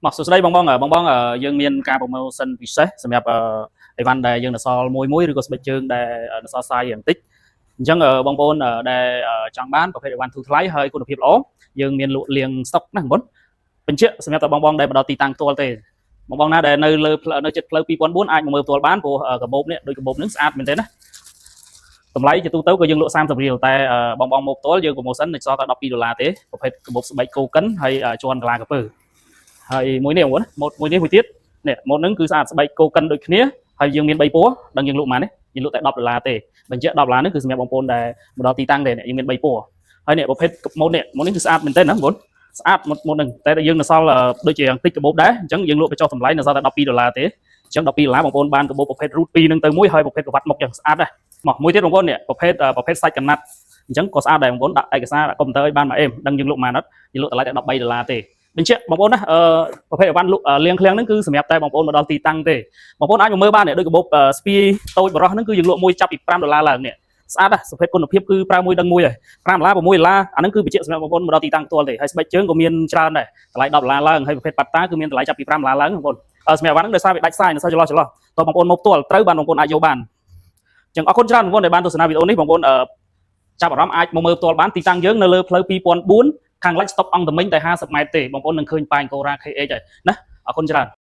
មកសួស្តីបងបងបងបងយើងមានការ promotion ពិសេសសម្រាប់អីវ៉ាន់ដែលយើងនៅសល់មួយមួយឬក៏ស្បែកជើងដែលនៅសល់ size បន្តិចអញ្ចឹងបងប្អូនដែលចង់បានប្រភេទអីវ៉ាន់ធូរថ្លៃហើយគុណភាពល្អយើងមានលក់លៀងស្តុកណាបងប្អូនបញ្ជាក់សម្រាប់តែបងបងដែលមកដល់ទីតាំងផ្ទាល់ទេបងបងណាដែលនៅលើផ្លូវនៅជិតផ្លូវ2004អាចមកមើលផ្ទាល់បានព្រោះកាបូបនេះដូចកាបូបនឹងស្អាតមែនទេណាតម្លៃជាទូទៅក៏យើងលក់30រៀលតែបងបងមកផ្ទាល់យើង promotion នៅសល់តែ12ដុល្លារទេប្រភេទកាបូបស្បែកគោកិនហើយជាន់កាឡាកាពើ ហើយមួយនេះបងប្អូនម៉ូតមួយនេះមួយទៀតនេះម៉ូតហ្នឹងគឺស្អាតស្បែកគោកិនដូចគ្នាហើយយើងមាន3ពណ៌ដឹងយើងលក់ប៉ុន្មានទេយើងលក់តែ10ដុល្លារទេបញ្ជាក់10ដុល្លារនេះគឺសម្រាប់បងប្អូនដែលមកដល់ទីតាំងទេនេះយើងមាន3ពណ៌ហើយនេះប្រភេទម៉ូតនេះម៉ូតនេះគឺស្អាតមែនទែនណាបងប្អូនស្អាតម៉ូតម៉ូតហ្នឹងតែយើងនៅសល់ដូចជាតិចកាបូបដែរអញ្ចឹងយើងលក់បញ្ចុះតម្លៃនៅសល់តែ12ដុល្លារទេអញ្ចឹង12ដុល្លារបងប្អូនបានកាបូបប្រភេទ root 2ហ្នឹងទៅមួយហើយប្រភេទក្រវ៉ាត់មុខយ៉ាងស្អាតដែរមកមួយទៀតបងប្អូននេះប្រភេទប្រភេទសាច់កណាត់អញ្ចឹងក៏ស្អាតដែរបងប្អូនដាក់ឯកសារដាក់កុំព្យូទ័រឲ្យបានមួយអេមដឹងយើងលក់ប៉ុន្មានអត់យើងលក់តម្លៃតែ13ដុល្លារទេបញ្ជាក់បងប្អូនណាអឺប្រភេទអីវ៉ាន់លក់លៀងឃ្លាំងហ្នឹងគឺសម្រាប់តែបងប្អូនមកដល់ទីតាំងទេបងប្អូនអាចមកមើលបាននេះដូចកាបូបស្ពីតូចបរោះហ្នឹងគឺយើងលក់មួយចាប់ពី5ដុល្លារឡើងនេះស្អាតណាស់ប្រភេទគុណភាពគឺប្រើមួយដឹងមួយហើយ5ដុល្លារ6ដុល្លារអាហ្នឹងគឺបញ្ជាក់សម្រាប់បងប្អូនមកដល់ទីតាំងផ្ទាល់ទេហើយស្បែកជើងក៏មានច្រើនដែរតម្លៃ10ដុល្លារឡើងហើយប្រភេទប៉ាតាគឺមានតម្លៃចាប់ពី5ដុល្លារឡើងបងប្អូនសម្រាប់អីវ៉ាន់ហ្នឹងដោយសារវាដាច់សាយនៅសល់ចន្លោះចន្លោះតើបងប្អូនមកផ្ទាល់ត្រូវបានបងប្អូនអាចយកបានអញ្ចឹងអរគុណច្រើនបងប្អូនដែលបានទស្សនាវីដេអូនេះបងប្អូនចាប់អារម្មណ៍អាចមកមើលផ្ទាល់បានទីតាំងយើងនៅលើផ្លូវ2004ខាងលិចស្តុបអង្គតមិញតែ50ម៉ែត្រទេបងប្អូននឹងឃើញប៉ាយកូរ៉ា KH ហើយណាអរគុណច្រើន។